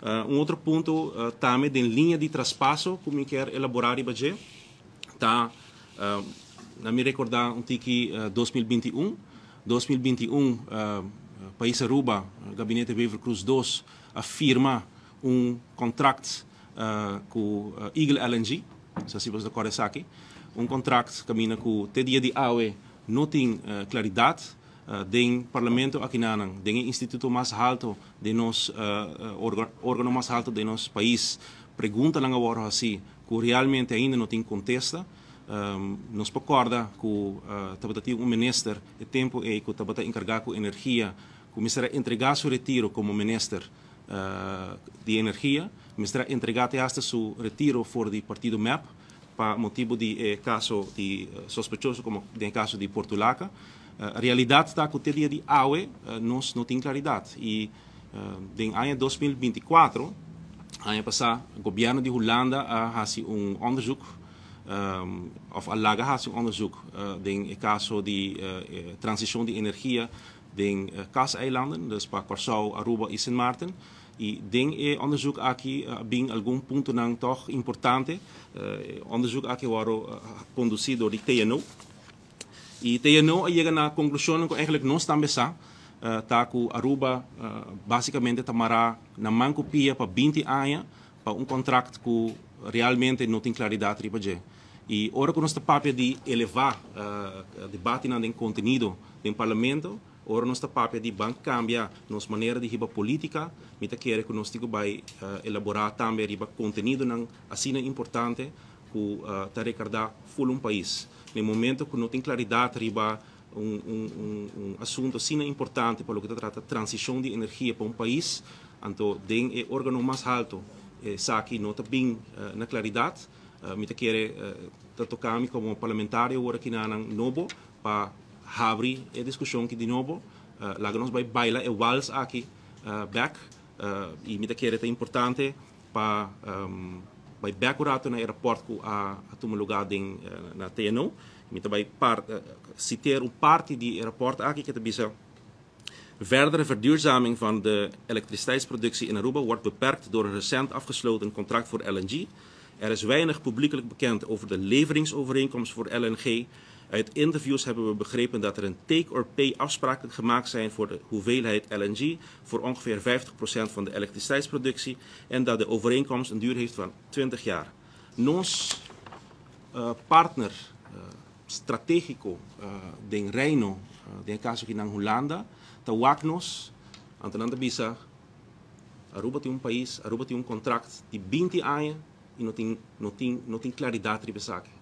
Un otro punto tambe den liña di traspaso cu mi kier elabora riba dje, ta na mi recorda un tiki 2021. 2021, Pais Aruba, Gabinete Wever-Croes 2, a firma un contract cu Eagle LNG, si bo ta esaki, un contract caminda cu te dia di awe no tin claridad den parlamento aki nan, den instituto mas halto di nos organo mas halto di nos pais, preguntanan awor asina, cu realmente ainda no tin contesta. Nos por corda cu tabata un minister e tempo ey cu tabata encarga cu energia, cu mester a entrega su retiro como minister di energia, mester a entrega hasta su retiro for di partido MEP pa motibo di caso di sospechoso como den caso di Portulaca. Realidad ta cu te dia di awe nos no tin claridad y den aña 2024, aña pasa, gobierno di Hulanda a haci un onderzoek of a laga haci un onderzoek den caso di transicion di energia den Caseilanden, dus pa Corsou, Aruba y Sint Maarten. Y den e onderzoek aki bin algun puntonan toch importante. Onderzoek aki a wordo conduci door di TNO. Y TNO a yega na conclusion cu eigenlijk nos tambe sa, ta cu Aruba basicamente ta mara na man cu pia pa 20 aña pa un contract cu realmente no tin claridad riba dje. Y ora cu nos ta papia di eleva debate den contenido den parlamento, ora nos ta papia di ban cambia nos manera di hiba politica, mi ta kere cu nos tin cu bay elabora tambe riba contenidonan asina importante cu ta recarda full un pais. Na momento cu no tin claridad riba un asunto asina importante pa loke ta trata transicion di energia pa un pais, anto den e organo mas halto, esaki no ta bin na claridad, mi ta kere ta toca mi como parlamentario awor aki na nobo pa habri e discusion aki di nobo, laga nos bay baila e wals aki back y mi ta kere ta importante pa bay back rato na rapport cu a tuma lugar den na TNO. Mi ta bay citeer un parti di rapport aki cu ta bisa: "Verdere verduurzaming van de elektriciteitsproductie in Aruba wordt beperkt door een recent afgesloten contract voor LNG. Er is weinig publiekelijk bekend over de leveringsovereenkomst voor LNG. Uit interviews hebben we begrepen dat er een take-or-pay afspraken gemaakt zijn voor de hoeveelheid LNG voor ongeveer 50% van de elektriciteitsproductie en dat de overeenkomst een duur heeft van 20 jaar." Nos partner strategico den Reino, den caso aki na Hulanda, ta wak nos, anto nan ta bisa: Aruba tin un pais, Aruba tin un contract di 20 aña y no tin claridad riba esaki.